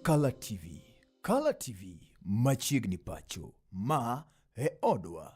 Kala TV. Kala TV machiegni pacho. Ma e odwa.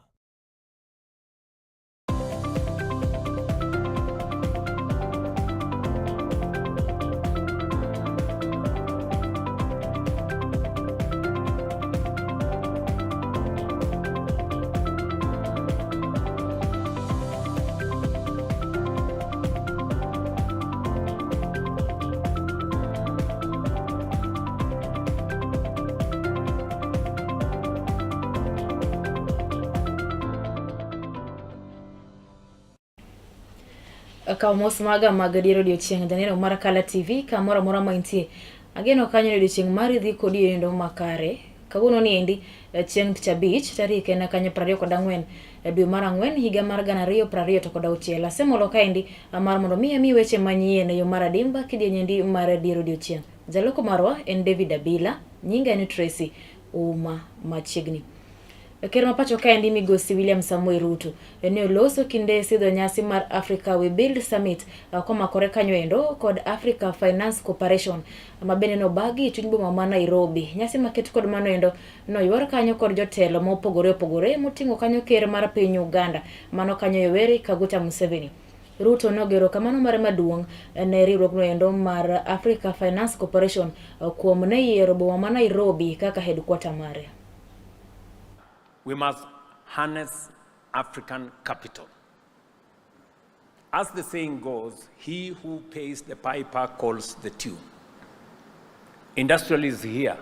Kaw mos maga mag dier odiochieng' janeno mar Kala TV kamoro amora ma intie. Ageno kanyo ni odiochieng' mari dhi kodi e endo makare. Kawuono ni endi chieng' tich abich tarik en kanyo 24 dwe mar ang'wen higa mar 2026. Asemolo kaendi mar mondo mi ami weche manyien e yo mar adimba kidieny endi mar dier odiochieng'. Jaloko marwa en David Abila, nyinga en Tracy Uma machiegni. Ker ma pacho kaendi migosi William Samoei Ruto ne oloso kinde sidho nyasi mar Africa We Build Summit komakore kanyo endo kod Africa Finance Corporation ma bende nobagi e chuny boma ma Nairobi. Nyasi maket kod mano endo noywar kanyo kod jotelo mopogore opogore moting'o kanyo ker mar piny Uganda mano kanyo Yoweri Kaguta Museveni. Ruto nogero kamano mare maduong' ne riwruogno endo mar Africa Finance Corporation kuom ne yiero boma ma Nairobi kaka headquarter mare. We must harness African capital. As the saying goes, he who pays the piper calls the tune. Industrialists here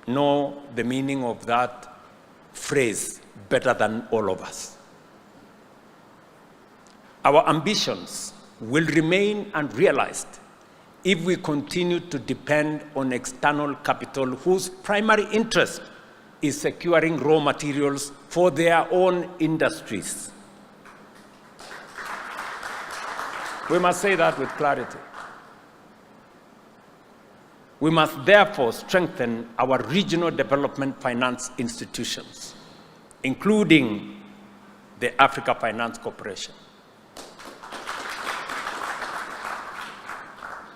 know the meaning of that phrase better than all of us. Our ambitions will remain unrealized if we continue to depend on external capital whose primary interest is securing raw materials for their own industries. We must say that with clarity. We must therefore strengthen our regional development finance institutions, including the Africa Finance Corporation.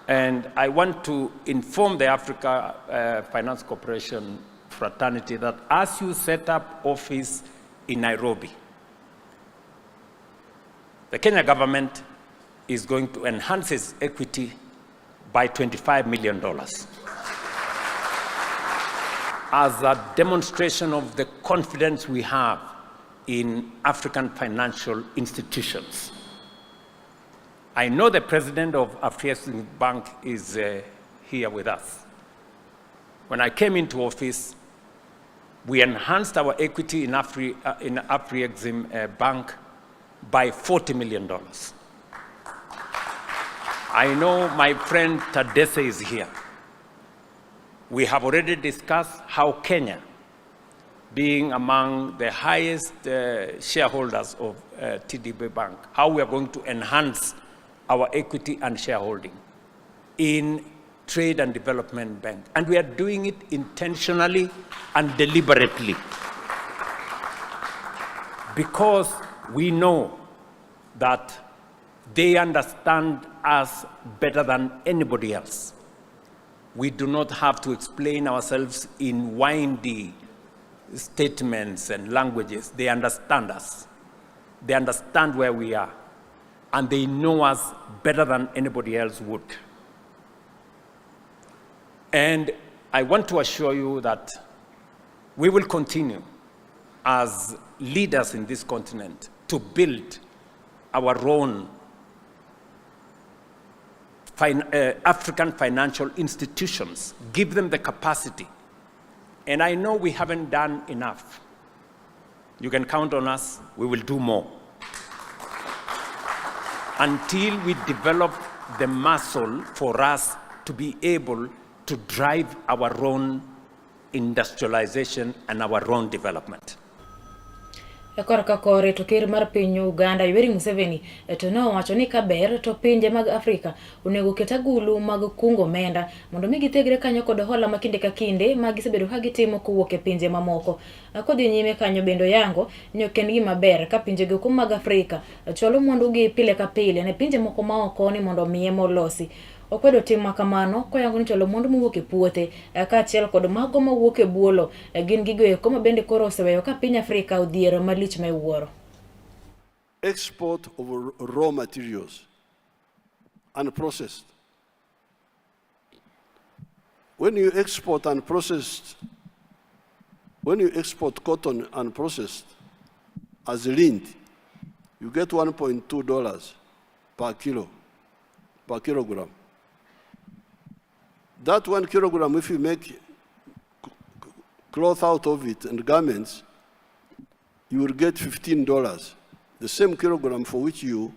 And I want to inform the Africa Finance Corporation fraternity that as you set up office in Nairobi, the Kenya government is going to enhance its equity by $25 million as a demonstration of the confidence we have in African financial institutions. I know the president of Afrexim Bank is here with us. When I came into office, we enhanced our equity in Afrexim Bank by $40 million. I know my friend Tadesse is here. We have already discussed how Kenya, being among the highest shareholders of TDB Bank, how we are going to enhance our equity and shareholding in Trade and Development Bank. And we are doing it intentionally and deliberately because we know that they understand us better than anybody else. We do not have to explain ourselves in windy statements and languages. They understand us. They understand where we are, and they know us better than anybody else would. And I want to assure you that we will continue as leaders in this continent to build our own African financial institutions, give them the capacity. And I know we haven't done enough. You can count on us, we will do more. Until we develop the muscle for us to be able to drive our own industrialization and our own development. Korka kore to ker mar piny Uganda Yoweri Museveni to ne owacho ni kaber to pinje mag Afrika onego oket agulu mag kungo omenda mondo mi githegre kanyo kod hola ma kinde ka kinde ma gisebedo ka gitimo kowuok e pinje mamoko. Kodhi nyime kanyo bende oyango ni ok en gima ber ka pinje go mag Afrika chwalo mwandugi pile ka pile ne pinje moko maoko ni mondo omiye molosi. Okwedo tim ma kamano koyango ni chwalo mwandu mowuok e puothe kaachiel kod mago mawuok e buolo gin gigo eko ma bende koro oseweyo ka piny Afrika odhier malich ma iwuoro. Export of raw materials unprocessed. When you export unprocessed, when you export cotton unprocessed as lint, you get $1.2 per kilo, per kilogram. That 1 kilogram, if you make cloth out of it and garments, you will get $15. The same kilogram for which you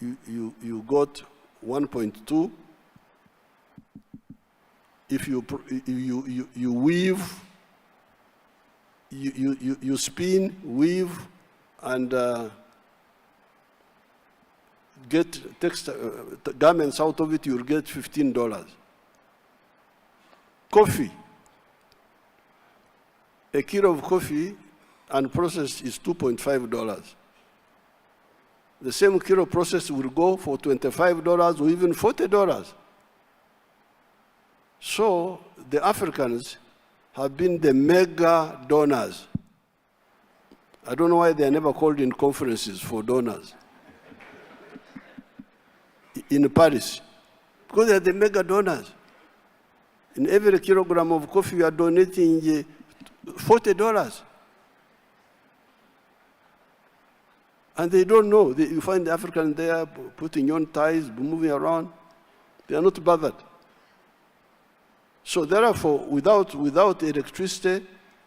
got 1.2. If you weave, you spin, weave, and get garments out of it, you'll get $15. Coffee. A kilo of coffee unprocessed is $2.5. The same kilo processed will go for $25 or even $40. So the Africans have been the mega donors. I don't know why they are never called in conferences for donors in Paris, because they are the mega donors. In every kilogram of coffee, you are donating $40. And they don't know. You find the Africans there putting on ties, moving around. They are not bothered. So therefore, without electricity,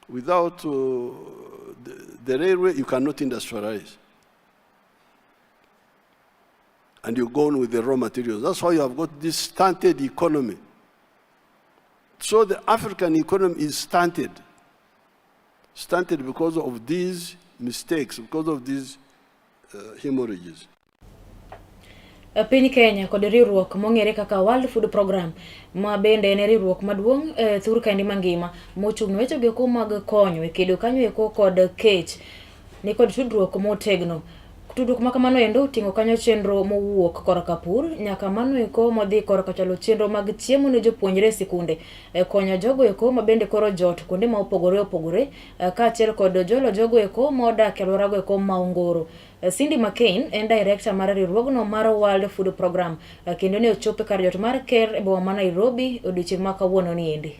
without the railway, you cannot industrialize. And you go on with the raw materials. That's why you have got this stunted economy. So the African economy is stunted. Stunted because of these mistakes, because of these hemorrhages. Piny Kenya kod riwruok mong'ere kaka World Food Program ma bende en riwruok maduong' e thur kaendi mangima mochung' ne weche go mag konyo e kedo kanyo eko kod kech nikod tudruok motegno. Tudruok ma kamano endo oting'o kanyo chenro mowuok korka pur nyaka mano eko modhi korka chwalo chenro mag chiemo ne jopuonjre e sikunde, konyo jogo eko ma bende koro jot kuonde ma opogore opogore, kaachiel kod jolo jogo eko modak e alworago eko ma ongoro. Cindy McCain en director mar riwruogno mar World Food Program, kendo ne ochopo e kar jot mar ker e boma ma Nairobi odiochieng' ma kawuono ni endi.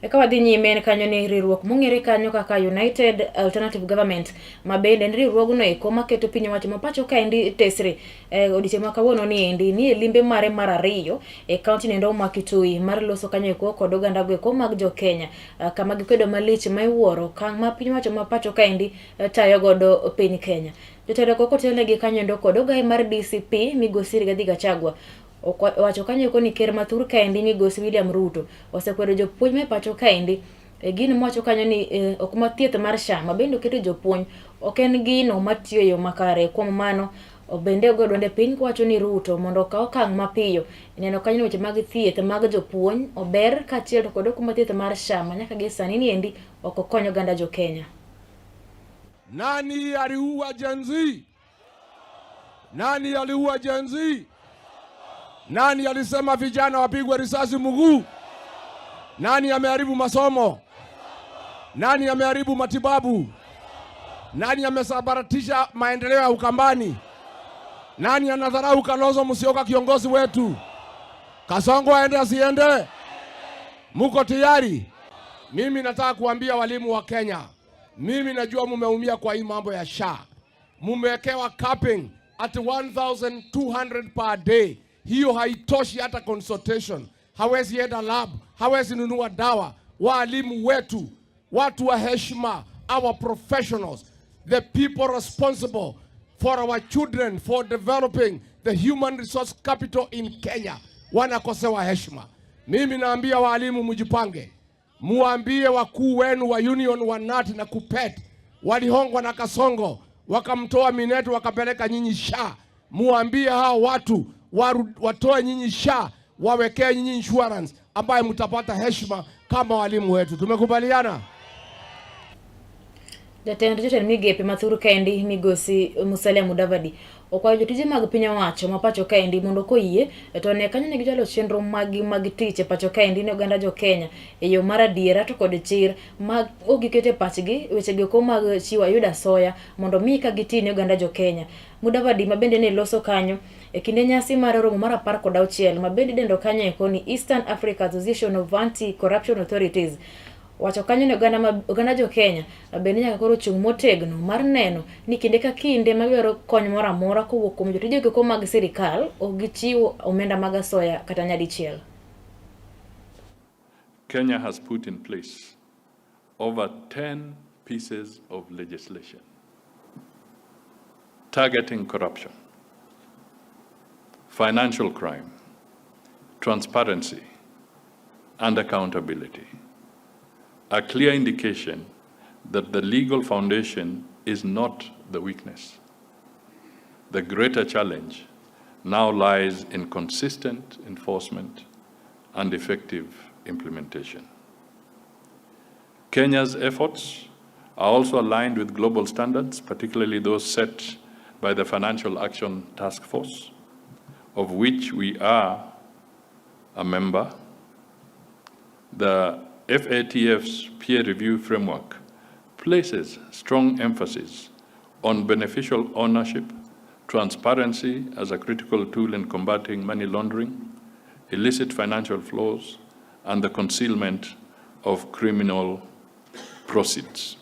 Eka wadhi nyime en kanyo ni riwruok mong'ere kanyo kaka United Alternative Government ma bende en riwruogno eko maketo piny owacho ma pacho kaendi tesre odiochieng' ma kawuono ni endi ni e limbe mare mar ariyo e kaunti nendo ma Kitui mar loso kanyo eko kod oganda go eko mag jo Kenya, kama gikwedo malich ma iwuoro okang' ma piny owacho ma pacho kaendi tayo godo piny Kenya. Jotelo go kotelnegi kanyo endo kod ogaye mar DCP migosi Rigathi Gachagua owacho kanyo eko ni ker mathur kaendi migosi William Ruto osekwedo jopuonj ma pacho kaendi e gino mowacho kanyo ni ok ma thieth mar SHA ma bende oketo jopuonj ok en gino matiyo e yo makare. Kuom mano bende ogo dwonde piny kowacho ni Ruto mondo okaw okang' mapiyo neno kanyo ni weche mag thieth mag jopuonj ober kaachiel to kod okumba thieth mar SHA ma nyaka gi sani ni endi ok okony oganda jo Kenya. Nani aliua Gen Z? Nani aliua Gen Z? Nani alisema vijana wapigwe risasi mguu? Nani ameharibu masomo? Nani ameharibu matibabu? Nani amesambaratisha maendeleo ya Ukambani? Nani anadharau Kalonzo Musyoka kiongozi wetu? Kasongo aende asiende? Muko tayari? Mimi nataka kuambia walimu wa Kenya, mimi najua mumeumia kwa hii mambo ya SHA. Mumewekewa capping at 1200 per day. Hiyo haitoshi hata consultation. Hawezi enda lab, hawezi nunua dawa. Walimu wetu, watu wa heshima, our professionals, the people responsible for our children, for developing the human resource capital in Kenya, wanakosewa heshima. Mimi naambia walimu mjipange. Muambie wakuu wenu wa union wa KNUT na KUPPET, walihongwa na Kasongo, wakamtoa Minetu wakapeleka nyinyi SHA. Muambie hao watu watoe nyinyi SHA, wawekee nyinyi insurance ambayo mtapata heshima kama walimu wetu. Tumekubaliana? Jatend jotend migepe ma thur kaendi migosi Musalia Mudavadi okwayo jotije mag piny owacho ma pacho kaendi mondo koyie to one kanyo ne gichwalo chenro maggi mag tich e pacho kaendi ne oganda jo Kenya e yo mar adiera to kod chir ma ok giketo e pachgi wechego eko mag chiwo ayud asoya mondo mi ka giti ne oganda jo Kenya. Mudavadi ma bende ne loso kanyo e kinde nyasi mar romo mar 16 ma bende idendo kanyo eko ni Eastern Africa Association of Anti-Corruption Authorities wacho kanyo ni oganda, ma, oganda jo Kenya bende nyaka koro chung' motegno mar neno ni kinde ka kinde ma gidwaro kony moro amora kowuok kuom jotije goeko mag sirikal ok gichiwo omenda mag asoya kata nyadichiel. Kenya has put in place over 10 pieces of legislation targeting corruption, financial crime, transparency, and accountability. A clear indication that the legal foundation is not the weakness. The greater challenge now lies in consistent enforcement and effective implementation. Kenya's efforts are also aligned with global standards, particularly those set by the Financial Action Task Force, of which we are a member. The FATF's peer review framework places strong emphasis on beneficial ownership, transparency as a critical tool in combating money laundering, illicit financial flows, and the concealment of criminal proceeds.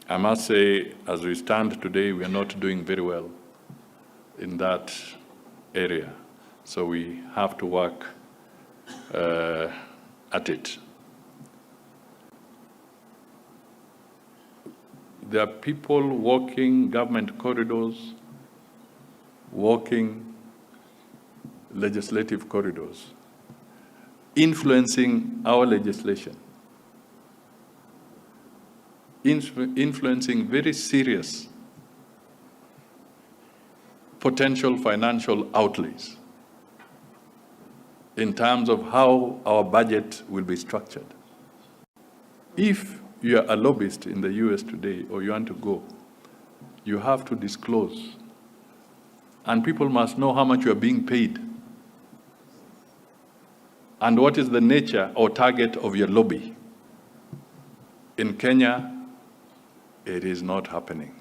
I must say, as we stand today, we are not doing very well in that area. So we have to work at it. There are people walking government corridors, walking legislative corridors, influencing our legislation, influencing very serious potential financial outlays in terms of how our budget will be structured. If you are a lobbyist in the US today or you want to go, you have to disclose. And people must know how much you are being paid and what is the nature or target of your lobby. In Kenya, it is not happening.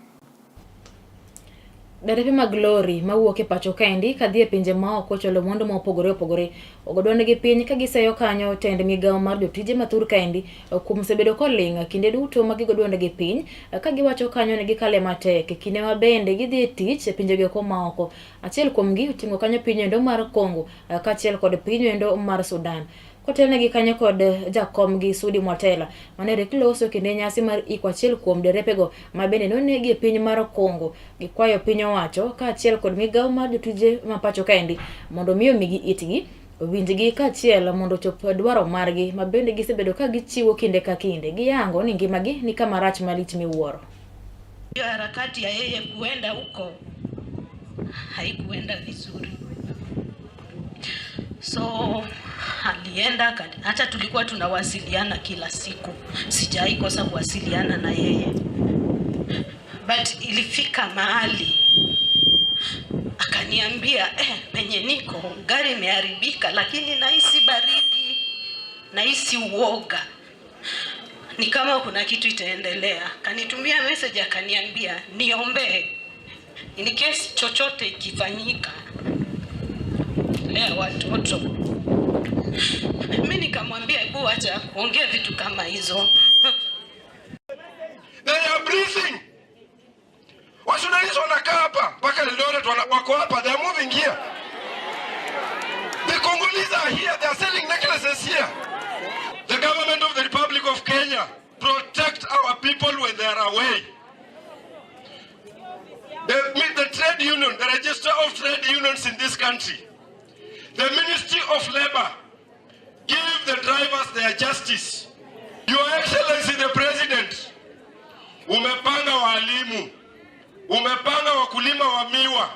Derepe mag lori mawuok e pacho kaendi kadhi e pinje maoko chwalo mwandu ma opogore opogore ogo dwondgi piny ka giseyo kanyo tend migawo mar jotije mathur kaendi kuom osebedo koling' kinde duto ma gigo dwondgi piny ka giwacho kanyo ni gikale matek kinde ma bende gidhi e tich e pinjego eko maoko. Achiel kuomgi oting'o kanyo piny endo mar Congo kaachiel kod piny endo mar Sudan. Kotelnegi kanyo kod jakomgi Sudi Mwatela mane rik loso kinde nyasi mar iko achiel kuom derepego ma bende nonegi e piny mar Congo. Gikwayo piny owacho kaachiel kod migawo mar jotije ma pacho kaendi mondo mi omigi itgi owinjgi kaachiel mondo ochop dwaro margi ma bende gisebedo ka gichiwo kinde ka kinde. Giyango ni ngimagi ni kama rach malich miwuoro. Hiyo harakati ya yeye kuenda huko haikuenda vizuri, so alienda, hata tulikuwa tunawasiliana kila siku, sijai kosa kuwasiliana na yeye, but ilifika mahali akaniambia penye niko gari imeharibika, lakini nahisi baridi, nahisi uoga, ni kama kuna kitu itaendelea. Kanitumia message akaniambia niombee in case chochote ikifanyika, lea watoto. Mimi nikamwambia hebu acha kuongea vitu kama hizo. They are breathing. Wajournalist wanakaa hapa mpaka Eldoret wako hapa, they are moving here. The Congolese are here, they are selling necklaces here. The government of the Republic of Kenya protect our people when they are away. The trade union, the register of trade unions in this country, the Ministry of Labor, give the drivers their justice. Your Excellency the President, umepanga walimu, umepanga wakulima wa miwa,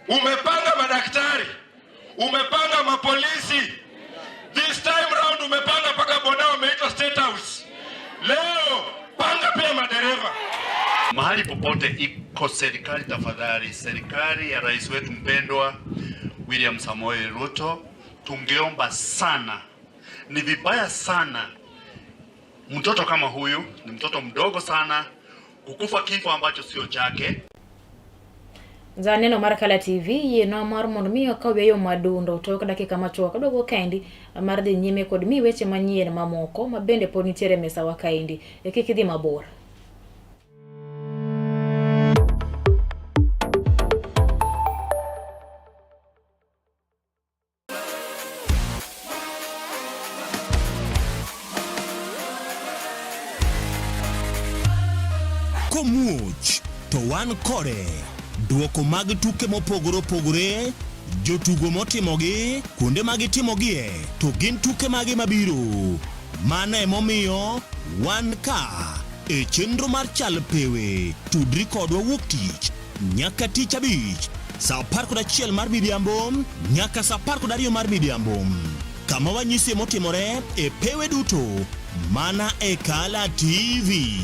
umepanga madaktari, umepanga mapolisi. This time round umepanga mpaka boda wameitwa State House. Leo panga pia madereva. Mahali popote iko serikali, tafadhali, serikali ya rais wetu mpendwa William Samoei Ruto, tungeomba sana. Ni vibaya sana mtoto kama huyu, ni mtoto mdogo sana, kukufa kifo ambacho sio chake. Janeno mar Kala TV yienwa mar mondo mi wakaw yo madundo tok dakika machuok aduogo kaendi mar dhi nyime kod mi weche manyien mamoko ma bende pod nitiere e mesawa kaendi. Kik idhi mabor. Komuoch to wan kode. Duoko mag tuke mopogore opogore, jotugo motimogi, kuonde ma gitimogie, to gin tuke mage mabiro. Mano emomiyo wan ka e chenro mar Chal Pewe. Tudri kodwa wuok tich nyaka tich abich saa 11 mar midhiambo nyaka saa 12 mar midhiambo, kama wanyisie motimore e pewe duto mana e Kala TV.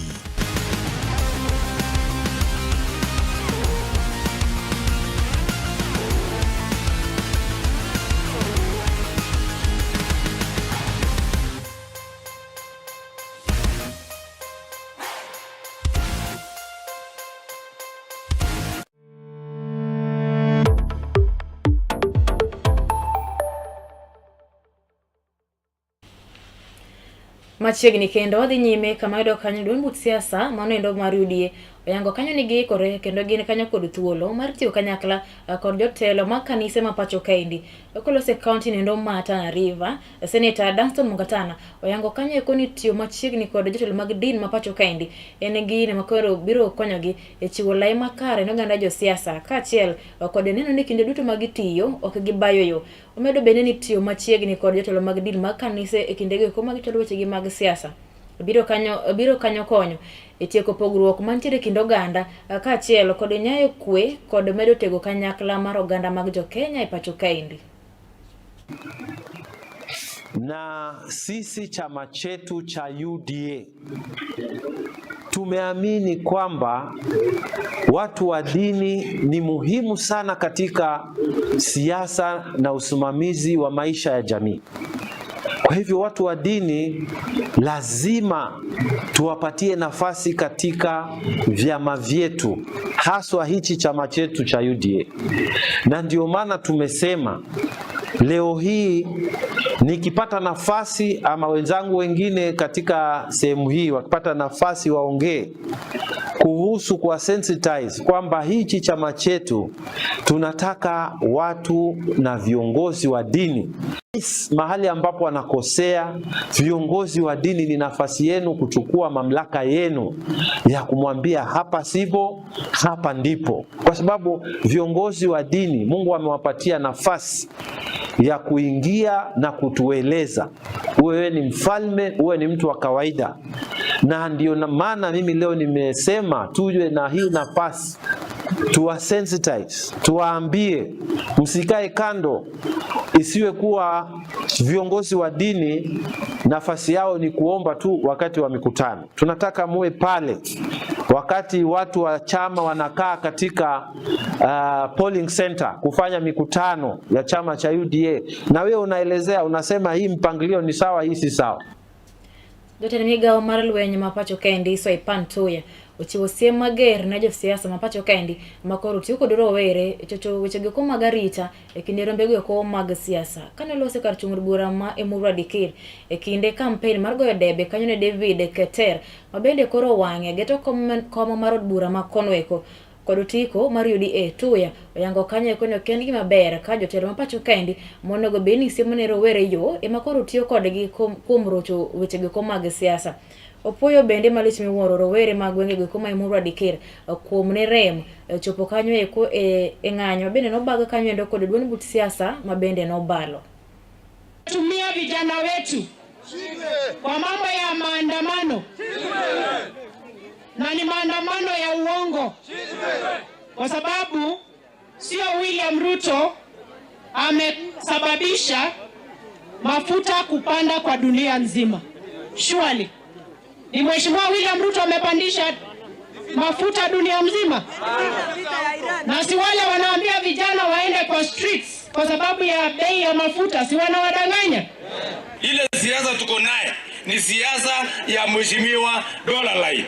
Machiegni kendo wadhi nyime kama yudo kanyo duond buch siasa mano endo mar UDA oyango kanyo ni giikore kendo gin kanyo kod thuolo mar tiyo kanyakla kod jotelo mag kanise ma pacho kaendi. Kolose kaunti nendo ma Tana River, Senator Danstan Mungatana oyango kanyo eko ni tiyo machiegni kod jotelo mag din ma pacho kaendi en gino ma koro biro konyogi e chiwo lai makare ne oganda josiasa kaachiel kod neno ni kinde duto ma gitiyo ok gibayo yo. Omedo bende ni tiyo machiegni kod jotelo mag din mag kanise e kindego eko ma gichwalo wechegi mag siasa biro kanyo konyo e tieko pogruok mantiere e kind oganda kaachiel kod nyayo kwe kod medo tego kanyakla mar oganda mag jo-Kenya e pacho kaendi. Na sisi chama chetu cha UDA tumeamini kwamba watu wa dini ni muhimu sana katika siasa na usimamizi wa maisha ya jamii. Kwa hivyo watu wa dini lazima tuwapatie nafasi katika vyama vyetu, haswa hichi chama chetu cha UDA. Na ndio maana tumesema leo hii nikipata nafasi ama wenzangu wengine katika sehemu hii wakipata nafasi waongee kuhusu kuwa sensitize kwamba hichi chama chetu tunataka watu na viongozi wa dini. Mahali ambapo wanakosea viongozi wa dini, ni nafasi yenu kuchukua mamlaka yenu ya kumwambia hapa sivyo, hapa ndipo. Kwa sababu viongozi wa dini Mungu amewapatia nafasi ya kuingia na kutueleza. Wewe ni mfalme, uwe ni mtu wa kawaida. Na ndio maana mimi leo nimesema tuje na hii nafasi tuwasensitize, tuwaambie msikae kando, isiwe kuwa viongozi wa dini nafasi yao ni kuomba tu wakati wa mikutano. Tunataka muwe pale wakati watu wa chama wanakaa katika polling center kufanya mikutano ya chama cha UDA, na wewe unaelezea, unasema hii mpangilio ni sawa, hii si sawa. Jatend migao mar lweny ma pacho kaendi Soipan Tuya ochiwo siem mager ne josiasa ma pacho kaendi ma koro tiyo kod rowere e chocho wechego mag arita e kinde rombego eko mag siasa. Kane olose kar chung' od bura ma Emurua Dikir e kinde kampen mar goyo debe kanyo ne David Keter ma bende koro wang'e geto kom mar od bura ma kono eko kod otiko mar UDA. Tuya oyango kanyo eko ni ok en gima ber ka jotelo ma pacho kaendi monego bed ni siemo ne rowere yo ema koro tiyo kodgi kuom rocho wechego eko mag siasa. Opuoyo bende malich miwuoro rowere mag gwengego eko ma Emurua Dikir kuom ne rem chopo kanyo eko e ng'anyo bende nobag kanyo endo kod duond buch siasa ma bende nobalo. Tumia vijana wetu kwa mambo ya maandamano, na ni maandamano ya uongo, kwa sababu sio William Ruto amesababisha mafuta kupanda kwa dunia nzima. Surely Ni Mheshimiwa William Ruto amepandisha mafuta dunia mzima, na si wale wanaambia vijana waende kwa streets kwa sababu ya bei ya mafuta, si wanawadanganya? Ile siasa tuko naye ni siasa ya mheshimiwa Dollar Line.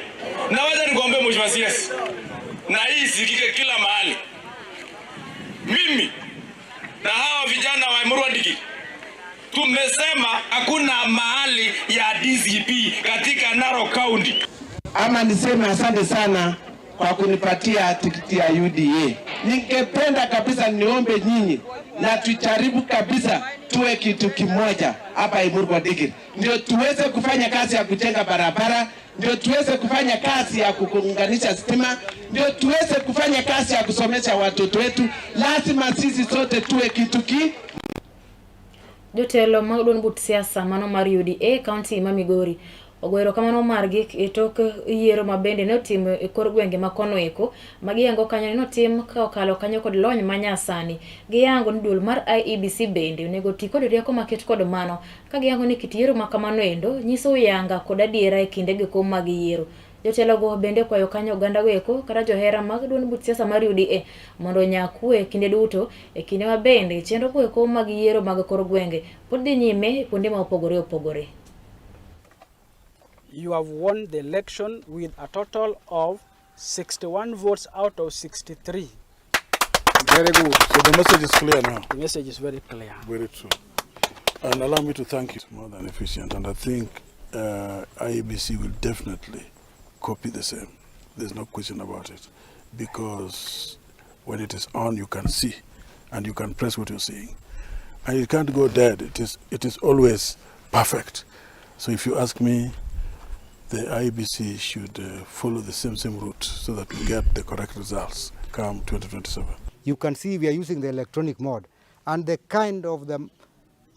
Na wacha nikwambie mheshimiwa CS, na hii isikike kila mahali, mimi na hawa vijana wa Emurua Dikirr tumesema hakuna mahali ya DCP katika Narok County. Ama niseme asante sana kwa kunipatia tikiti ya UDA. Ningependa kabisa niombe nyinyi na tujaribu kabisa tuwe kitu kimoja hapa Emurua Dikirr, ndio tuweze kufanya kazi ya kujenga barabara, ndio tuweze kufanya kazi ya kuunganisha stima, ndio tuweze kufanya kazi ya kusomesha watoto wetu. Lazima sisi sote tuwe kitu ki Jotelo mag duond buch siasa mano mar UDA kaunti ma Migori ogoyo erokamano margi e tok yiero ma bende ne otim e kor gwenge ma kono eko ma giyango kanyo ni notim ka okalo kanyo kod lony manyasani. Giyango ni duol mar IEBC bende onego ti kod rieko maket kod mano ka giyango ni kit yiero ma kamano endo nyiso uyanga kod adiera e kinde giko mag yiero. Jotelo go bende okwayo kanyo oganda go eko kata johera mag duond buch siasa mar UDA mondo onya kwe kinde duto e kinde ma bende chenro go eko mag yiero mag kor gwenge pod dhi nyime kuonde ma opogore opogore. You have won the election with a total of 61 votes out of 63. Very good. So the message is clear now. The message is very clear. Very true. And allow me to thank you. It's more than efficient. And I think IEBC will definitely copy the same. There's no question about it. Because when it is on, you can see and you can press what you're seeing. And it can't go dead. It is always perfect. So if you ask me, the IEBC should follow the same route so that we get the correct results come 2027. You can see we are using the electronic mode, and the kind of the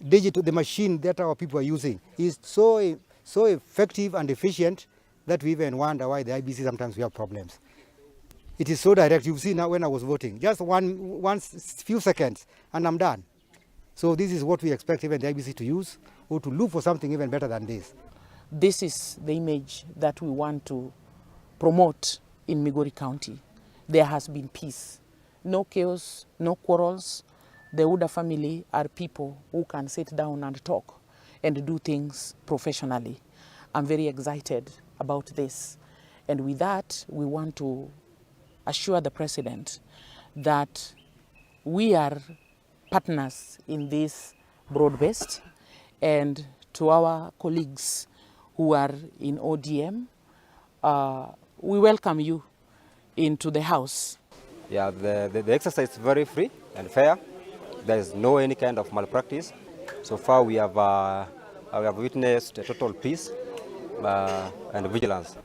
digital, the machine that our people are using is so effective and efficient that we even wonder why the IEBC sometimes we have problems. It is so direct. You've seen now when I was voting, just one few seconds, and I'm done. So this is what we expect even the IEBC to use, or to look for something even better than this. This is the image that we want to promote in Migori County. There has been peace, no chaos, no quarrels. The UDA family are people who can sit down and talk and do things professionally. I'm very excited about this. And with that, we want to assure the president that we are partners in this broad-based, and to our colleagues who are in ODM, we welcome you into the house. Yeah, the exercise is very free and fair. There is no any kind of malpractice. So far, we have witnessed a total peace and vigilance.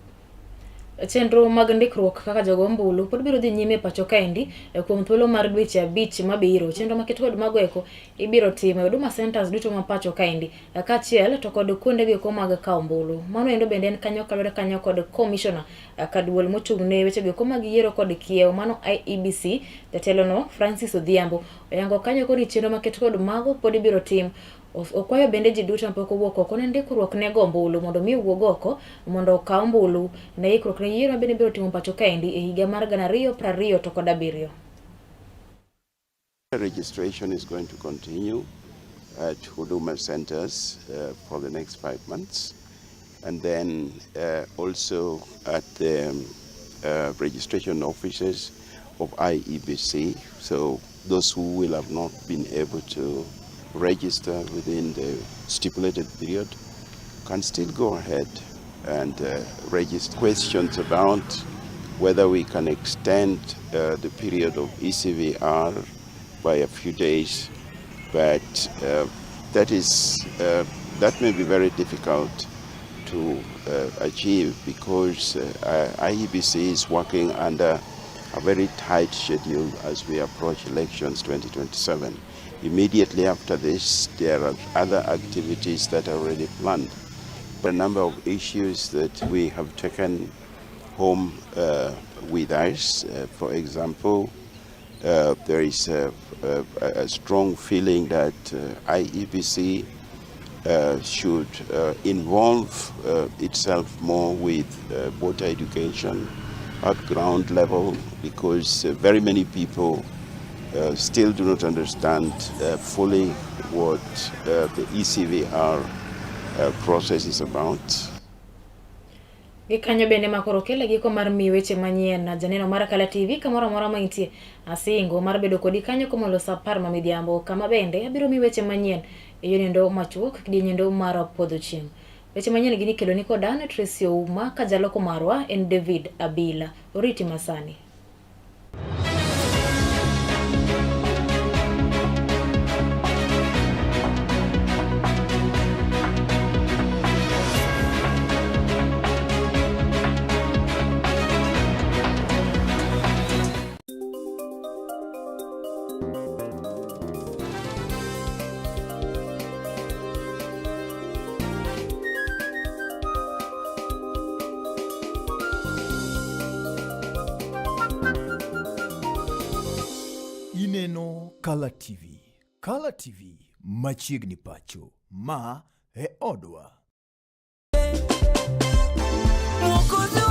Chenro mag ndikruok kaka jogo ombulu pod biro dhi nyime e pacho kaendi kuom thuolo mar dweche 5 mabiro. Chenro maket kod mago eko ibiro timo e Huduma Centers duto ma pacho kaendi kaachiel to kod kuonde goeko mag kawo ombulu. Mano endo bende en kanyo kaluwore kanyo kod commissioner kaduol mochung' ne weche goeko mag yiero kod kiewo mano IEBC jatelo no Francis Odhiambo oyango kanyo koni chenro maket kod mago pod ibiro tim. Okwayo bende ji duto mapok owuok oko ne ndikruok ne go ombulu mondo mi owuog oko mondo okaw ombulu ne ikruok ne yiero mabende biro timo pacho kaendi e higa mar 2027. Registration is going to continue at Huduma centers for the next 5 months, and then also at the registration offices of IEBC. So those who will have not been able to register within the stipulated period can still go ahead and register. Questions about whether we can extend the period of ECVR by a few days, but that may be very difficult to achieve because IEBC is working under a very tight schedule as we approach elections 2027. Immediately after this, there are other activities that are already planned. A number of issues that we have taken home with us. For example, there is a strong feeling that IEBC should involve itself more with voter education at ground level, because very many people still do not understand fully what the ECVR process is about. Gi kanyo bende makoro kele giko mar miyi weche manyien na janeno mar Kala TV kamoro amora ma intie. Asingo mar bedo kodi kanyo komolo saa 10 ma midhiambo kama bende abiro miyi weche manyien e yo machuok kidieny mar podho chieng'. Weche manyien gini kelo ni kod an Tracy Ouma ka jaloko marwa en David Abila. Oriti masani. Ineno Kala TV. Kala TV machiegni pacho. Ma e odwa. Mwokozi.